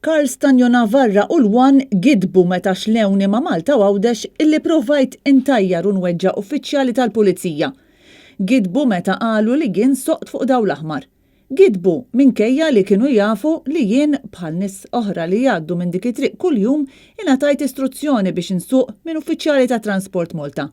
Karl Stagno Navarra u l-One gidbu meta xlewni ma' Malta u Għawdex illi provajt intajjar u nweġġa' uffiċjali tal-Pulizija. Gidbu meta qalu li jien soqt fuq dawl aħmar. Gidbu minkejja li kienu jafu li jien, bħal nies oħra li jgħaddu minn dik it-triq kuljum, ingħatajt istruzzjoni biex insuq minn uffiċjali ta' Transport Malta.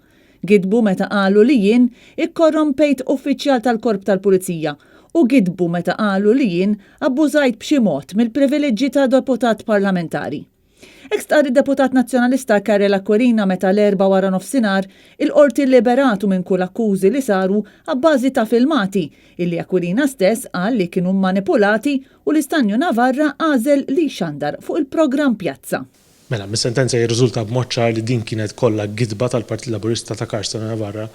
Gidbu meta qalu li jien ikkorrompejt uffiċjal tal-Korp tal-Pulizija u gidbu meta qalu li jien abbużajt b'xi mod mill-privileġġi ta' deputat parlamentari. Hekk stqarr id-deputat Nazzjonalista Karel Aquilina meta l-Erbgħa waranofsinhar il-Qorti lliberatu minn kull akkużi li saru abbażi ta' filmati illi Aquilina stess qal li kienu mmanipulati u li Stagno Navarra għażel li jxandar fuq il-programm Pjazza. Mela, mis-sentenza jirriżulta b'mod ċar li din kienet kollha gidba tal-Partit Laburista ta' Carsten Navarra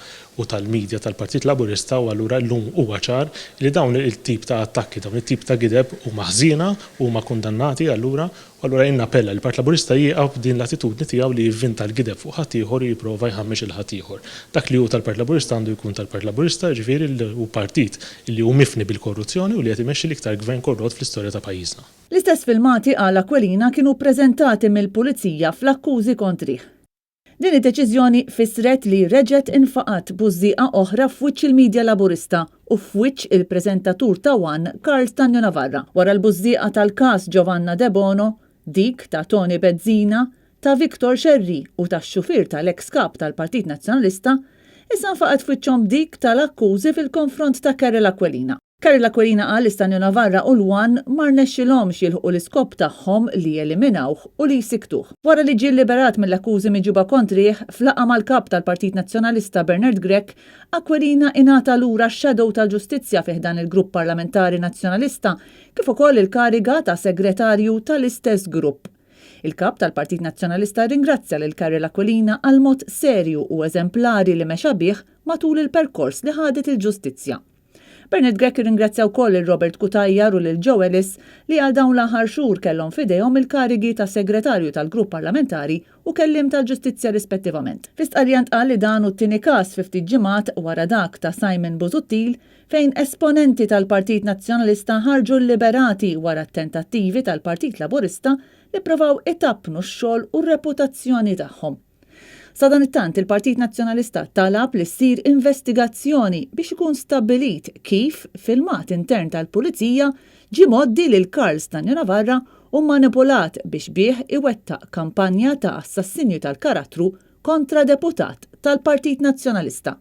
u tal-media tal-Partit Laburista u allura llum huwa ċar li dawn it-tip ta' attakki, dawn it-tip ta' gideb huma ħżiena u huma kundannati allura u allura jien nappella li l-Partit Laburista jieqaf b'din l-attitudni tiegħu li jivvinta l-gideb fuq ħaddieħor u jipprova jħammeġ lil ħaddieħor. Dak li hu tal-Partit Laburista għandu jkun tal-Partit Laburista, jiġifieri li hu partit li hu mifni bil-korruzzjoni u li qed imexxi l-iktar gvern korrott fl-istorja ta' pajjiżna. L-istess filmati, qal Aquilina, kienu ppreżentati mill-Pulizija fl-akkużi kontrih. Din id-deċiżjoni fissret li reġgħet infaqgħet bużżieqa oħra f'wiċċ il-media Laburista u f'wiċċ il-preżentatur ta' one Karl Stagno Navarra. Wara l-bużżieqa tal-każ Giovanna Debono, dik ta' Toni Bezzina, ta' Victor Scerri u tax-xufier tal-eks Kap tal-Partit Nazzjonalista, issa nfaqgħet f'wiċċhom dik tal-akkużi fil-konfront ta' Karol Aquilina. Karol Aquilina qal li Stagno Navarra u l-One ma rnexxilhomx jilħqu l-iskop tagħhom li jeliminawh u li jsikktuh. Wara li ġie lliberat mill-akkużi miġjuba kontrih, f'laqgħa mal-Kap tal-Partit Nazzjonalista Bernard Grech, Aquilina ingħata lura x-Shadow tal-Ġustizzja fi ħdan il-Grupp Parlamentari Nazzjonalista kif ukoll il-kariga ta' Segretarju tal-istess grupp. Il-Kap tal-Partit Nazzjonalista rringrazzja lil Karol Aquilina għall-mod serju u eżemplari li mexa bih matul il-perkors li ħadet il-ġustizzja. Bernard Grech irringrazzja wkoll lil Robert Cutajar u lil Joe Ellis li għal dawn l-aħħar xhur kellhom f'idejhom il-karigi ta' Segretarju tal-Grupp Parlamentari u Kelliem tal-Ġustizzja rispettivament. Fi stqarrija ntqal li dan hu t-tieni każ fi ftit ġimgħat wara dak ta' Simon Busuttil fejn esponenti tal-Partit Nazzjonalista ħarġu lliberati wara t-tentattivi tal-Partit Laburista li pprovaw itappnu x-xogħol u r-reputazzjoni tagħhom. Sadanittant, il-Partit Nazzjonalista talab li ssir investigazzjoni biex ikun stabbilit kif filmat intern tal-Pulizija ġie mgħoddi lil Karl Stagno Navarra u mmanipulat biex bih iwettaq kampanja ta' assassinju tal-karattru kontra deputat tal-Partit Nazzjonalista.